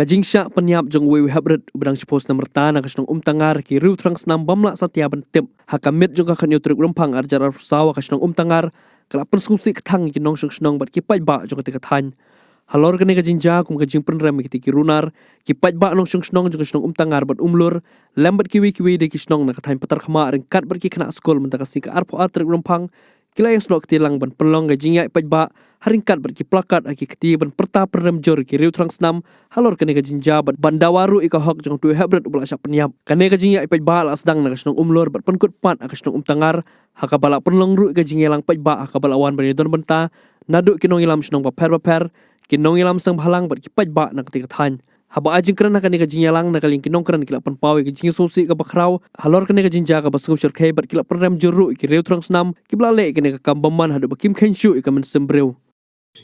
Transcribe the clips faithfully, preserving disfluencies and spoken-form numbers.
Ka jingshah pynïap jong uwei u heprit uba dang shiphew snem rta na ka shnong Umtangar ha ki riew thrang snam bym lah satia ban tip. Ha ka miet jong ka khathynñiew tarik Rymphang arhajar arphew saw ha ka shnong Umtangar ka la pynsngewsih kthang ïa ki nongshong shnong bad ki paidbah jong katei ka thaiñ. Halor kane ka jingjia kum ka jingpynrem ïa kitei ki runar, ki paidbah nongshong shnong jong ka shnong Umtangar bad Umlur lem bad kiwei kiwei de ki shnong na ka thaiñ Patarkhmah ryngkat bad ki khynnah skul mynta ka sngi ka arphew ar tarik Rymphang ki la ïasnoh kti lang ban pynlong ka jingïaid paidbah ha ryngkat bad ki plakat ha ki kti ban pyrta pynrem jur ïa ki riew thrang snam halor kane ka jingjia bad ban dawa ruh ïa ka hok jong utu u heprit uba la shah pynïap. Kane ka jingïaid paidbah la sdang na ka shnong Umlur bad pynkut pat ha ka shnong Umtangar, ha kaba la pynlong ruh ïa ka jingïalang paidbah ha kaba la wan ban ïadon bynta naduh ki nongïalam shnong bapher bapher, ki nongïalam seng bhalang bad ki paidbah na katei ka thaiñ. Haba ai jingkren ha kane ka jingïalang na ka liang ki nongkren ki la pynpaw ïa ka jingsngewsih kaba khraw halor kane ka jingjia kaba sngewshyrkhei bad ki la pynrem jur ruh ïa ki riew thrang snam kiba la leh ïa kane ka kam bymman haduh ba kim kheiñ shuh ïa ka mynsiem briew.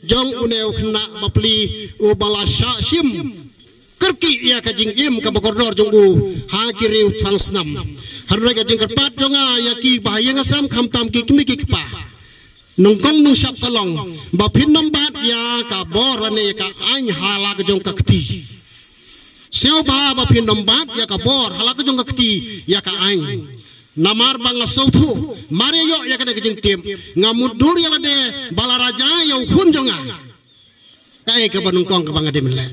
Jong une u khynnah bapli uba la shah shim kyrkieh ïa ka jingim kaba kordor jong u ha ki riew thrang snam. Hynrei ka jingkyrpad jong nga ïa ki bahaïing hasem khamtam ki kmie ki kpa, nyngkong nyngshap ka long ba phin nym bat ïa ka bor lane ïa ka aiñ ha la ka jong ka kti. Sngewbha ba phin nym bat ïa ka bor ha la ka jong ka kti ïa ka aiñ. Namar ba nga sngewthuh mar ïa ïoh ïa kane ka jingtip nga mutdur ïa lade ba la raja ïa u khun jong nga. Kaei kaba nyngkong kaba nga dei ban leh?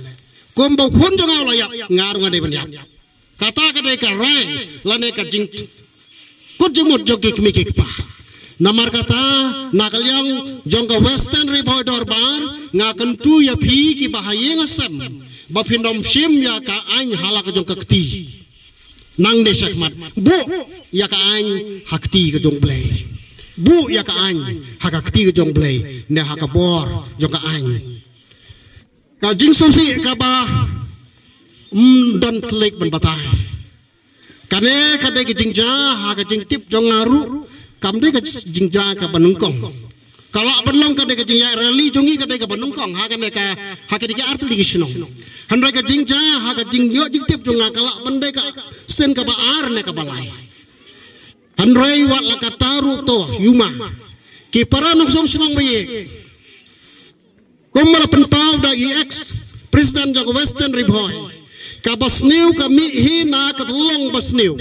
Kumba u khun jong nga u la ïap, nga ruh nga dei ban ïap. Kata ka dei ka rai lane ka jingkut jingmut jong ki kmie ki kpa. Namar kata, na ka liang jong ka Western Ri Bhoi Dorbar nga kyntu ïa phi ki bahaïing hasem ba phin nym shim ïa ka aiñ ha la ka jong ka kti. Nangne shakhmat buh ïa ka aiñ ha kti ka jong U Blei. Buh ïa ka aiñ ha ka kti ka jong U Blei ne ha ka bor jong ka aiñ. Ka jingsngewsih kaba ym don thylliej ban batai. Kane ka dei ka jingjia ha ka jingtip jong nga ruh kam dei ka jingjia kaba nyngkong. Ka lah ban long ka dei ka jingïaid rally jong ngi ka dei kaba nyngkong ha kane ka, ha kane ka artylli ki shnong. Hynrei ka jingjia ha ka jingïoh jingtip jong nga ka lah ban dei ka sien kaba ar ne kaba lai. Hynrei wat la katta ruh to ïa ma ki para nongshong shnong ba ïeit. Kumba la pynpaw da i ex president jong ka Western Ri Bhoi, kaba sniew ka mih hi na ka tyllong ba sniew,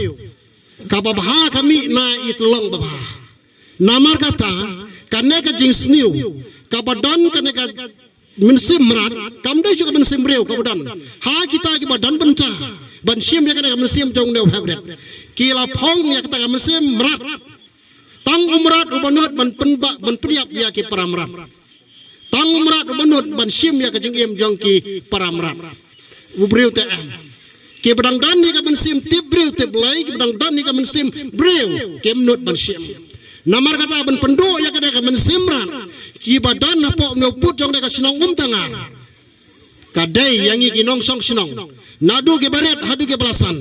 kaba bha ka mih na i tyllong ba bha. Namar kata, kane ka jingsniew kaba don kane ka mynsiem mrad, kam dei shuh ka mynsiem briew kaba don ha kita kiba don bynta ban shim ïa kane ka mynsiem jong une u heprit. Ki la phong ïa kata ka mynsiem mrad. Tang u mrad uba nud ban pynbah ban pynïap ïa ki para mrad. Tang u mrad uba nud ban shim ïa ka jingim jong ki para mrad. U briew te em. Kiba dang don ïa ka mynsiem tip briew tip Blei, kiba dang don ïa ka mynsiem briew kim nud ban shim. Namar kata ban pynduh ïa kane ka mynsiem mrad, kiba don hapoh une u pud jong kane ka shnong Umtangar. Ka dei ïa ngi ki nongshong shnong, naduh kiba rit haduh kiba la san,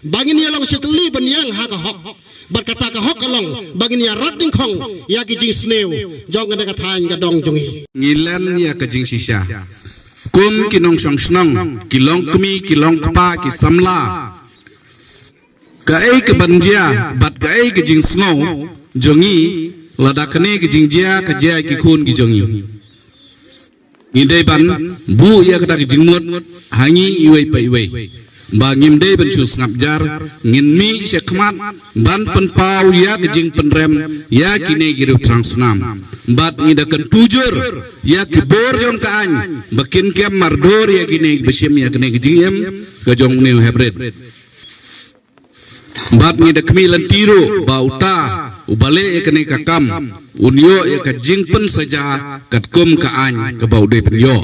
ba ngin ïa long shi tylli ban ïeng ha ka hok. Bad kata ka hok ka long ba ngin ïa rat dyngkhong ïa ki jingsniew jong kane ka thaiñ ka dong jong ngi. Ngi len ïa ka jingshisha kum ki nongshong shnong, ki long kmie, ki long kpa, ki samla. Kaei kaban jia bad kaei ka jingsngew jong ngi lada kane ka jingjia ka jia ïa ki khun ki jong ngi? Ngi dei ban buh ïa kata ka jingmut ha ngi iwei pa iwei ba ngim dei ban shu sngap jar, ngin mih shakhmat ban pynpaw ïa ka jingpynrem ïa kine ki riew thrang snam. Bad ngi da kyntu jur ïa ki bor jong ka aiñ ba kin kem mardur ïa kine kiba shim ïa kane ka jingim ka jong une u heprit. Bad ngi da khmih lynti ruh ba uta uba leh ïa kane ka kam un ïoh ïa ka jingpynsaja katkum ka aiñ kaba u dei ban ïoh.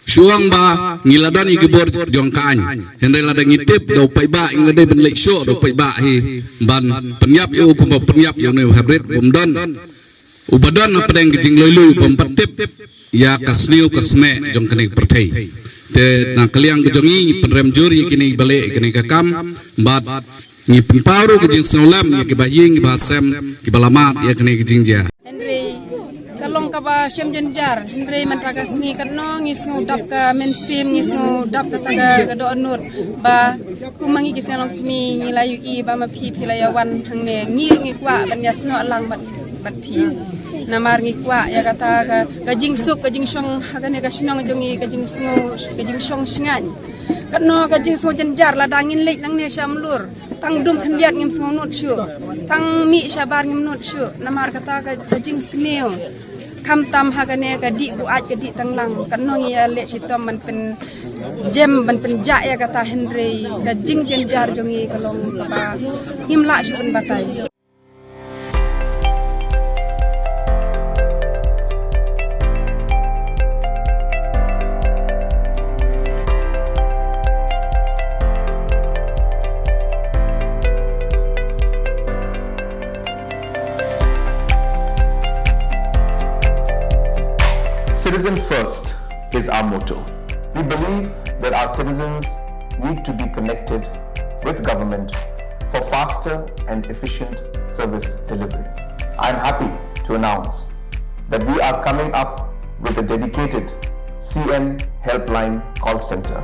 Shu ong ba ngi la don ïa ki bor jong ka aiñ, hynrei lada ngi tip da u paidbah, ngi la dei ban leit shuh da u paidbah hi ban pynïap ïa u kumba pynïap ïa une u heprit bym don uba don hapdeng ka jingloi lui bym pat tip ïa ka sniew ka snieh jong kane ka pyrthei. Te na ka liang ka jong ngi ngi pynrem jur ïa kine kiba leh ïa kane ka kam bad ngi pynpaw ruh ka jingsngewlem ïa kiba ïing kiba sem kiba la mad ïa kane ka jingjia. Hynrei ka long kaba shem jynjar, hynrei mynta ka sngi katno ngi sngew dap ka mynsiem, ngi sngew dap kata ka, ka dohnud ba kum ma ngi ki seng longkmie ngi la ïohi ba ma phi phi la ïa wan hangne, ngi ruh ngi kwah ban ïa snoh lang bad, bad phi. Namar ngi kwah ïa kata ka, ka jingsuk, ka jingshong, ha kane ka shnong jong ngi, ka jingsngew, ka jingshong shngaiñ. Katno ka jingsngew jynjar lada ngin leit nangne sha Mlur. Tang dum khyndiat ngim sngew nud shuh. Tang mih shabar ngim nud shuh. Namar kata ka, ka jingsniew. Khamtam ha kane ka dih buaid ka dih tanglang. Katno ngi ïa leh shitom ban pynjem ban pynjah ïa kata hynrei ka jingjynjar jong ngi ka long kaba ngim lah shuh ban batai. Citizen first is our motto. We believe that our citizens need to be connected with government for faster and efficient service delivery. I am happy to announce that we are coming up with a dedicated C M Helpline call center.